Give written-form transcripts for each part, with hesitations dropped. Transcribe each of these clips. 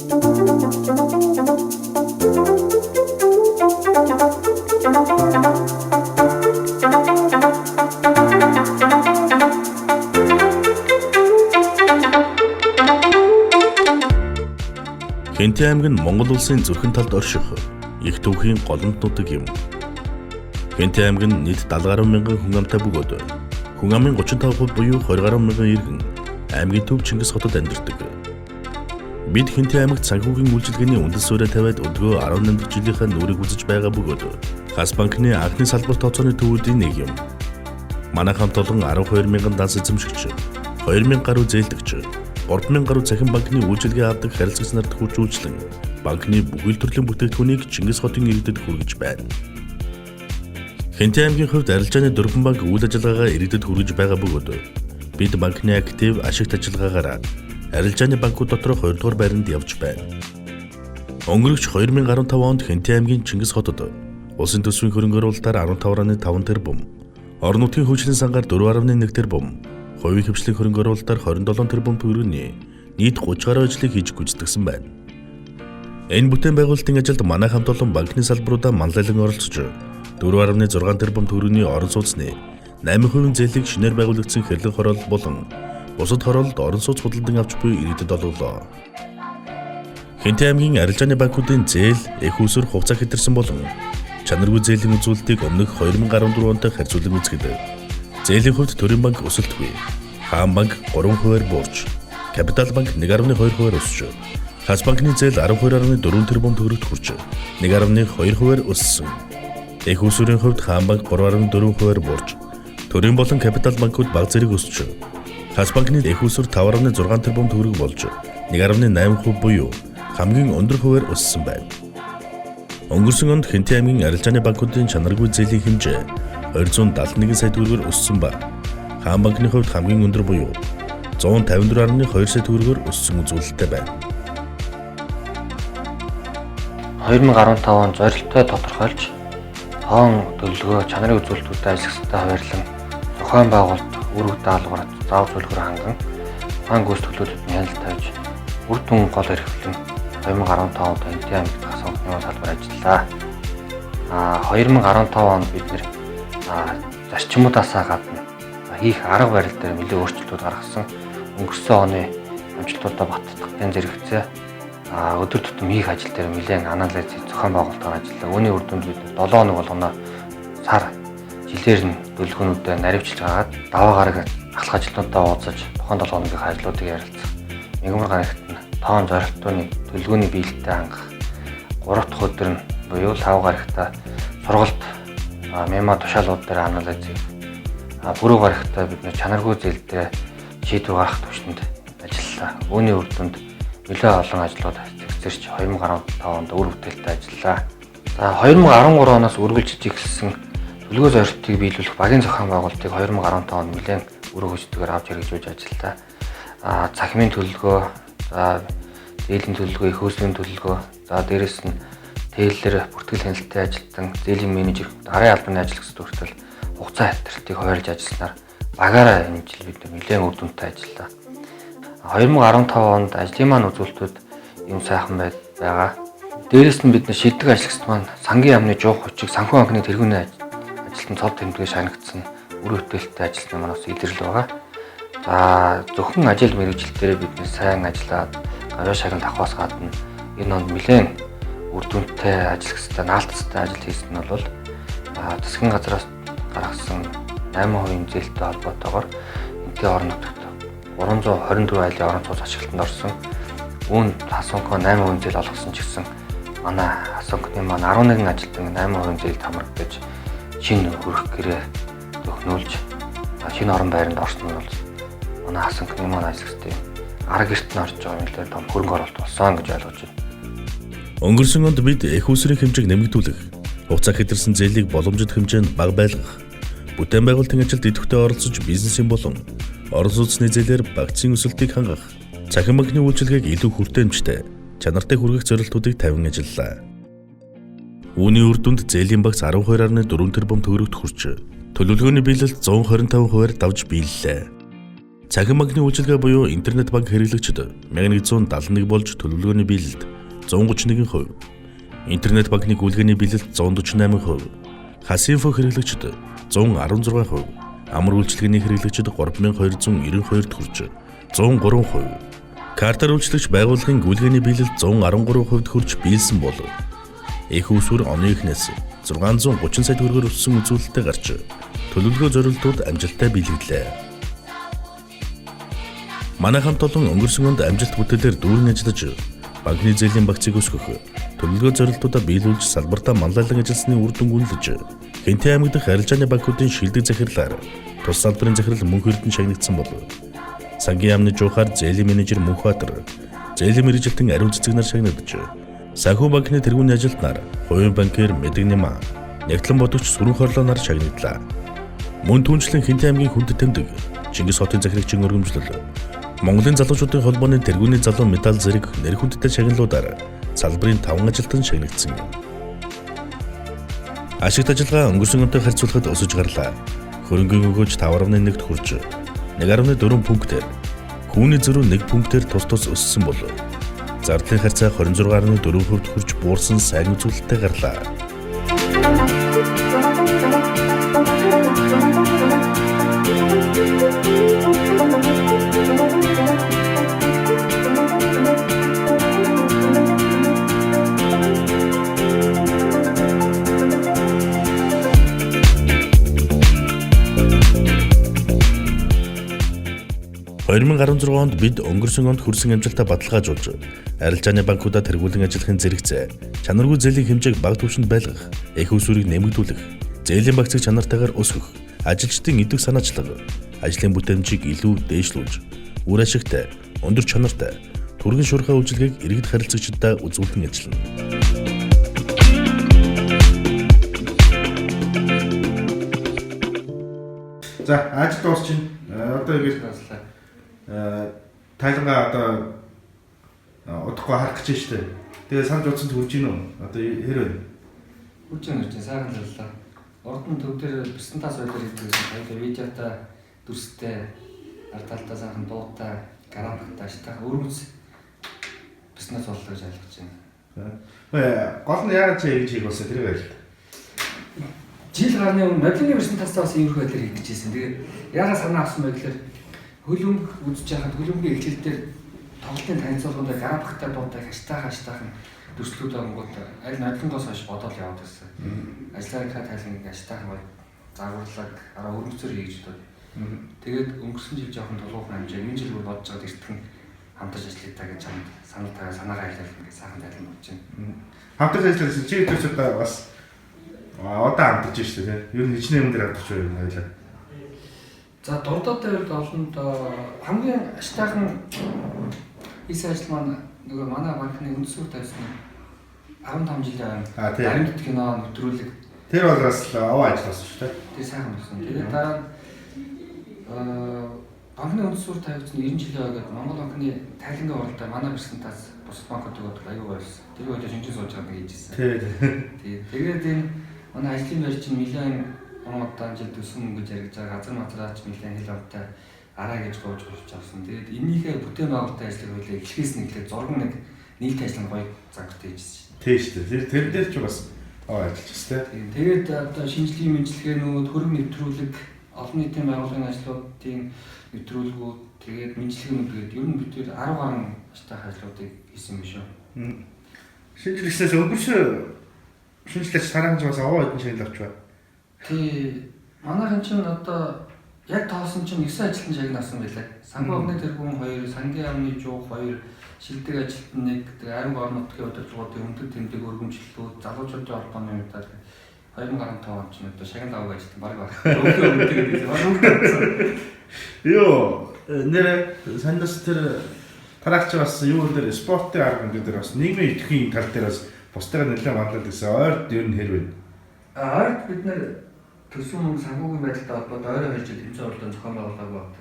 Хэнтэй аймаг нь Монгол улсын зүрхэн талд орших их түүхийн голомт нутаг юм. Хэнтэй аймаг нь нийт 70 гаруй мянган хүн амтай бөгөөд хүн амын 35% буюу 20 гаруй мянган иргэн аймгийн төв Чингис хотод амьдардаг. Бид Хэнтэй аймагт санхүүгийн үйлчилгээний үндэс суурь тавиад өдгөө 18 дахь жилийнхаа нүрийг үзэж байгаа бөгөөд Хас банкны анхны салбар тооцооны төвүүдийн нэг юм. Манай хамт олон 12 мянган данс эзэмшигч, 2 мянга гаруй зээлдэгч, 3 мянга гаруй цахим банкны үйлчилгээ авдаг харилцагч нарт хүржүүлжлэн банкны бүхэл төрлийн бүтээгдэхүүнийг Чингис хотын иргэдэд хүргэж байна. Хэнтэй аймгийн хувьд арилжааны дөрвөн банк үйл ажиллагаагаа иргэдэд хүргэж байгаа бөгөөд бид банкны актив ашигт ажиллагаагаараа арилжааны банкуд дотор 2 дугаар байранд явж байна. Өнгөрөгч 2015 онд Хэнтэй аймгийн Чингис хотод улсын төсвийн хөрөнгө оруулалтаар 15.5 тэрбум, орон нутгийн хөгжлийн сангаар 4.1 тэрбум, хувийн хвшлийн хөрөнгө оруулалтаар 27 тэрбум төгрөгийн нийт 30 гаруй ажлыг хийж гүйцэтгэсэн байна. Энэ бүтээн байгуулалтын ажилд манай хамт олон банкны салбаруудаа манлайлан оролцож 4.6 тэрбум төгрөгийн орон сууцны 8% зээлийг шинээр байгуулагдсан хэрлэг хороолол болон бусад хороололд орон сууц худалдан авч буй иргэдэд олголоо. Хэнтэй аймгийн арилжааны банкуудын зээл, эх үүсвэр хугацаа хэтэрсэн болон чанаргүй зээлийн үзүүлэлтийг өмнөх 2014 онтой харьцуулан үзэхэд зээлийн хувьд Төрийн банк өсөлтгүй, Хаан банк 3%-аар буурч, Капитал банк 1.2%-аар өсөж, Хас банкны зээл 12.4 тэрбум төгрөгт хүрч 1.2%-аар өссөн. Эх үүсвэрийн хувьд Хаан банк 3.4%-аар буурч, Төрийн болон Капитал банкуд бага зэрэг өсөж, Хас банкны эх үүсвэр 5.6 тэрбум төгрөг болж 1.8% буюу хамгийн өндөр хувиар өссөн байна. Өнгөрсөн онд Хэнтэй аймгийн арилжааны банкуудын чанаргүй зээлийн хэмжээ 271 сая төгрөгөөр өссөн ба Хаан банкны хувьд хамгийн өндөр буюу 154.2 сая төгрөгөөр өссөн үзүүлэлттэй байна. 2015 он зорилттой тодорхойлж тоон төлөвлөгөө чанарын үзүүлэлтүүдэд ажиллагчтай хаваарлан зохион байгуулалт үүрэг даалгавар зав зөвлөгөр ханган тухайн гүйцэтгэлүүдэд нь хяналт тавьж үр дүн гол эрхлэн 2015 онд Хэнтэй аймагт хас банкны салбар ажиллалаа. 2015 онд бид нэр зарчмуудаасаа гадна хийх арга барил дээр нэлээд өөрчлөлтүүд гаргасан. Өнгөрсөн оны амжилтуудаа баттгахын зэрэгцээ өдөр тутам хийх ажил дээр нэлээд анализ зохион байгуулалтаар ажиллаа. Үүний үр дүнд бид 7 хоног болгоно сар жилээр нь төлөвлөгөөнүүдэд наривчилж гаргаад даваа гараг ахлах ажилтнуудаа уулзаж тухайн 7 хоногийн ажлуудыг ярилцах. Мягмар гарагт нь тоон зорилтооны төлөвлөгөөний биелэлтэй хангах. 3 дахь өдөр нь буюу лав гарагта сургалт мема тушаалууд дээр анализ хийх. Пүрэв гарагта бид нэр чанаргүй зээл дээр шийдвэр гаргах түвшинд ажиллалаа. Үүний үр дүнд нэлээд олон ажлууд зэгцэрч 2015 онд үр бүтээлтэй ажиллалаа. За 2013 оноос үргэлжиж эхэлсэн төлөвлөгөө зорилтыг биелүүлэх багийн зохион байгуулалтыг 2015 онд нэлээд үр хөгжлөөр авч хэрэгжүүлж ажиллалаа. Цахимын төлөвлөгөө, за зээлийн төлөвлөгөө, эх үүсвэрийн төлөвлөгөө, за дээрэс нь тээлэр бүртгэл хяналтын ажилтан, зээлийн менежер, гарын албаны ажиллагчид хүртэл хугацаа хэтэртийг хуваарлж ажилласнаар багаараа энэ жил бид нэлээд үр дүнтэй ажиллалаа. 2015 онд ажлын маань үзүүлэлтүүд юм сайхан байгаа. Дээрэс нь бид нар шилдэг ажиллагчид маань сангийн яамны жуух хүчийг санхүү банкны тэргүүний ажилтан цол тэмдгээ шагнагдсан үр бүтээлтэй ажилласны маань бас илрэл байгаа. За зөвхөн ажил мэргэжил дээр бид нэр сайн ажиллаад гавьяа шагнал авахаас гадна энэ онд нэлээд үр дүнтэй ажиллагчтай наалтцтай ажил хийсэн нь бол засгийн газраас гаргасан 8% зээлтэй холбоотойгоор энэтэй орон нутагт 324 айлын орон сууц ашиглалтанд орсон. Үүнд Хасунко 8% зээл олгосон ч гэсэн манай Хасункны маань 11 ажилтан 8% зээлд хамрагдаж шинэ өрх гэрээ төхнүүлж шинэ орон байранд орсон нь бол манай Хасункны маань ажиллагчдын арга гэрт нь орж байгаа нэлээд том хөрөнгө оруулалт болсон гэж ойлгож байна. Өнгөрсөн онд бид эх үүсвэрийн хэмжээг нэмэгдүүлэх, хугацаа хэтэрсэн зээлийг боломжит хэмжээнд бага байлгах, бүтээн байгуулалтын ажилд идэвхтэй оролцож бизнесийн болон орон сууцны зээлээр багцын өсөлтийг хангах, цахим банкны үйлчилгээг илүү хүртээмжтэй, чанартай хүргэх зорилтуудыг тавин ажиллалаа. Үүний үр дүнд зээлийн багц 12.4 тэрбум төгрөгт хүрч төлөвлөгөөний биелэлд 125%-аар давж биеллээ. Цахим банкны үйлчилгээ буюу интернет банк хэрэглэгчид 1171 болж төлөвлөгөөний биелэлд 131%, интернет банкны гүйлгээний биелэлд 148%, Хасинфо хэрэглэгчид 116%, амар үйлчилгээний хэрэглэгчид 3292-д хүрч 103%, картаар үйлчлэгч байгууллагын гүйлгээний биелэлд 113%-д хүрч биелсэн бол их усүр оны эхнээс 630 сая төгрөгөөр өссөн үзүүлэлтээ гарч төлөвлөгөө зорилтууд амжилттай биелэгдлээ. Манай хамт олон өнгөрсөн онд амжилт бүтээлээр дүүрэн ажиллаж банкны зээлийн багцыг өсгөх, төлөвлөгөө зорилтуудаа биелүүлж салбартаа манлайлан ажилласны үр дүн үнэлж Хэнтэй аймаг дахь арилжааны банкуудын шилдэг захирлаар тус салбарын захирал Мөнх Эрдэнэ шагнагдсан бол Сангийн яамны жуухаар зээлийн менежер Мөнхбаатар, зээлийн мэргэжилтэн Ариун Цэцэг нар шагнагдаж, Санхүү банкны тэргүүний ажилтнаар хувийн банкир Мэдэгнима, Нягтлан бодогч Сүрэн Хорлоо нар шагнаглаа. Мөн түншлэн Хэнтэй аймгийн хүндэт тэмдэг Чингис хотын захирагчийн өргөмжлөл, Монголын залуучуудын холбооны тэргүүний залуу медаль зэрэг нэр хүндтэй шагналуудаар салбарын 5 ажилтан шагнагдсан юм. Ашигт ажиллагаа өнгөрсөн онтой харьцуулахад өсөж гарлаа. Хөрөнгөний өгөөж 5.1-т хүрч 1.4 пунктээр, хүүний зөрүү 1 пунктээр тус тус өссөн бол зардлын харьцаа 26.4% хүрч буурсан сайн үзүүлэлттэй гарлаа. «2016 онд бид өнгөрсөн онд хүрсэн амжилтаа баталгаажуулж, арилжааны банкудаа тэргүүлэн ажиллахын зэрэгцээ, чанаргүй зээлийн хэмжээг бага түвшинд байлгах, эх үүсвэрийг нэмэгдүүлэх, зээлийн багцыг чанартайгаар өсгөх, ажилчдын идэвх санаачлага, ажлын бүтээмжийг илүү дээшлүүлж, үр ашигтай, өндөр чанартай, түргэн шуурхай үйлчилгээг иргэд харилцагчдаа үзүүлэн ажиллана. За, ажил дуусчихна. Одоо ингэж тайлангаа одоо удахгүй харах гэж байна шүү дээ. Тэгээ санаж утсанд хүрж гин үү? Одоо хэр вэ? Хүрж гин хүрж гин сайхан зарлаа. Урд нь төв дээр презентац байлаар хийдэг гэсэн. Хоёулаа видеотой, дүрстэй, ард талдаа сайхан дуутай, графиктай, аштайхан өргөц презентац боллоо гэж ойлгож байна. Гол нь яагаад чи ингэж хийх болсон тэр байл. Жил гарны өмнө нодлоны презентацаа бас иймэрхүү байдлаар хийх гэж байсан. Тэгээд яагаад санаа авсан бэ гэхээр хөлбөмбөг үзэж байхад хөлбөмбөгийн хичээл дээр тоглолтын танилцуулган дээр графиктай дуутай аштайхан дүрслүүд оронгууд аль нодлонгоос хойш бодоол яваад байсан. Ажлынхаа тайланг аштайхан гоё загварлаг араа өргөцөр хийж бодоод. Тэгээд өнгөрсөн жил жоохон тулгуухан амжаа энэ жил бүр бодож байгаад эртхэн хамтарч ажиллая та гэж чамд санал тавиа санаагаа хэлээл ингээд сайхан тайлан болж байна. Хамтарч ажилласан чи өдөрч одоо бас одоо хамтарч шүү дээ. Ер нь хичнээн юм дээр хамтарч байна хоёлаа. За дурдаад байвал олонд хамгийн аштайхан хийсэн ажил маань нөгөө манай банкны үндсүүр тавьсан 15 жилийн өмнө Аримт кино нэвтрүүлэг Тэр бол бас овоо ажил болсон шүү дээ. Тэр сайхан болсон. Тэгээд дараа нь банкны үндсүүр тавигдсан 90 жилийн өмнө Монгол банкны тайлангийн уралдаа манай презентац бусад банкуудыг бодлоо аюу гоё болсон. Тэр үед шинжин сууж байгаа нэг хийжсэн. Тэгээд энэ манай ажлын байр чинь нэлээд он удаан жил төсөн гэж яригдж байгаа газар матраач нэлээд хил амтай араа гэж гоож голж авсан. Тэгээд эннийхээ бүтээн байгуулалтын ажлыг хоёлаа эхлэхээс нь эхлээд зураг нэг нийт ажил нь гоё загвартай хийжсэн. Тийм шүү дээ. Тэр дээр ч бас ажиллаж байна тийм. Тэгээд одоо шинжилгээ мэдлэгээнүүд, хөрөнгө нэвтрүүлэг, олон нийтийн байгууллагын ажлуудын нэвтрүүлгүүд, тэгээд мэдлэгээнүүд гээд ер нь бид тэр 10 гаруй ажилтны ажлуудыг хийсэн юм шүү. Шинжилгээсээс өнгөрсөн шинжилгээч тараанч бас овоо хэдэн шагнал авч байна. Тий. Манайхан чинь одоо яг тоосон чинь 9 ажилтан шагнал авсан байлаа. Санхүү банкны тэргүүн 2, сангийн яамны жуух 2, шилдэг ажилтан 1, тэгээ аримг орон нутгийн удирдлагуудын өндөр тэмдэг өргөмжлөлүүд, залуучуудын холбооны медаль 2015 он чинь одоо шагнал авах ажилтан баг баг. Өвлөө өвдөг гэдэг. Йоо, нэрэ санаас тэр тараагч бас юу дээр спортын арга хэмжээ дээр бас нийгмийн идэвхийн тал дээр бас бусдыг нэлээд манлайлдаг гэсэн. Ойрд ер нь хэр вэ? Ойрд бид нэр төсвөн мөнгө санхүүгийн байдалтай холбоотой ойрын 2 жил тэмцээн уралдаан зохион байгуулаагүй байна.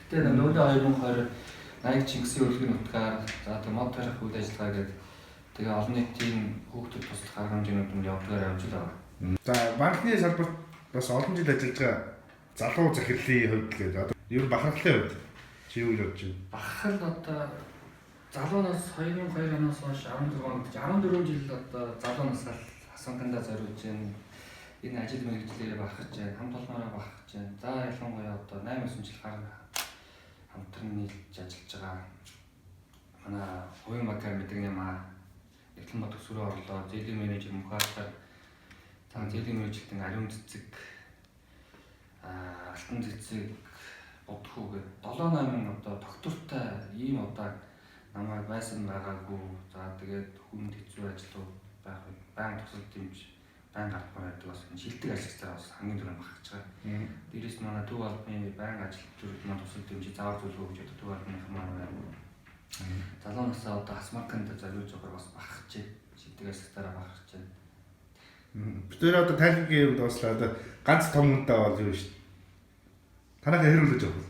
Гэхдээ нөлөө 2020 Nike Чингисийн үлгэр нутгаар за тэг мод тарих үйл ажиллагаа гэдэг тэгээ олон нийтийн хүүхдэд туслах арга хэмжээнүүд нь явдгаар явж л байгаа. За банкны салбарт бас олон жил ажиллаж байгаа залуу захирлын хувьд гэдэг одоо ер нь бахархлын хувьд Чи юу гэж бодож байна? Бахархал одоо залуу нас 2002 оноос хойш 14 онд 14 жил одоо залуу насаа Хасанканда зориулж байна. Энэ ажил мэргэжлээрээ бахарч байна. Хамт олноороо бахарч байна. За ялангуяа одоо 8 9 жил хар хамтран нийлж ажиллаж байгаа. Манай хувийн банкар мэдгний маа Эрдэнэбат төсвөрөө орлоо. Зээлийн менежер Мөнхбаатар, за зээлийн менежертийн ариун цэцэг, алтан цэцэг, бодхүү гэдэг 7 8 одоо доктортой ийм удаан намайг байсан байгаагүй. За тэгээд хүнд хэцүү ажлууд байх үед баян тусал дэмж баян гардмаар байдаг бас энэ шилдэг ажлагчдаа бас хамгийн түрүүнд бахарч байгаа. Дээрээс нь манай төв албаны баян ажил төрөлд маань тусал дэмжиж заавар зөвлөгөө өгч одоо төв албаныхан маань байна. Залуу насаа одоо Хасмарканд зориулж байгаа бас бахарч байна. Шилдэг ажлагчдаараа бахарч байна. Бид нэр одоо тайлангийн юм дууслаа. Одоо ганц том хүнтэй бол юу шүү дээ. Танайхаа хэр хүлээж авах вэ?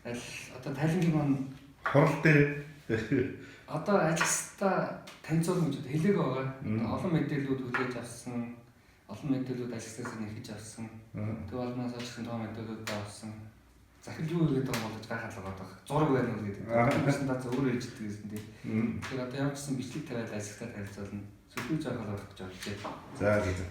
Аль одоо тайлангийн маань Хурал дээр одоо ажилчдаа танилцуулна гэж хэлээг байгаа. Олон мэдээллүүд хүлээж авсан, олон мэдээллүүд ажилчдаас нэхэж авсан. Төв албанаас очсон тоо мэдээллүүд авсан. Захирал юу хийгээд байгаа бол гэж гайхаад л байгаа. Зураг байна уу гэдэг. Тэрсэн даа өөрөө хэлждэг гэсэн тийм. Тэгэхээр одоо ямар ч гэсэн бичлэг тавиад ажилчдаа танилцуулна. Сөргүүж авах байх гэж бодлоо. За за за.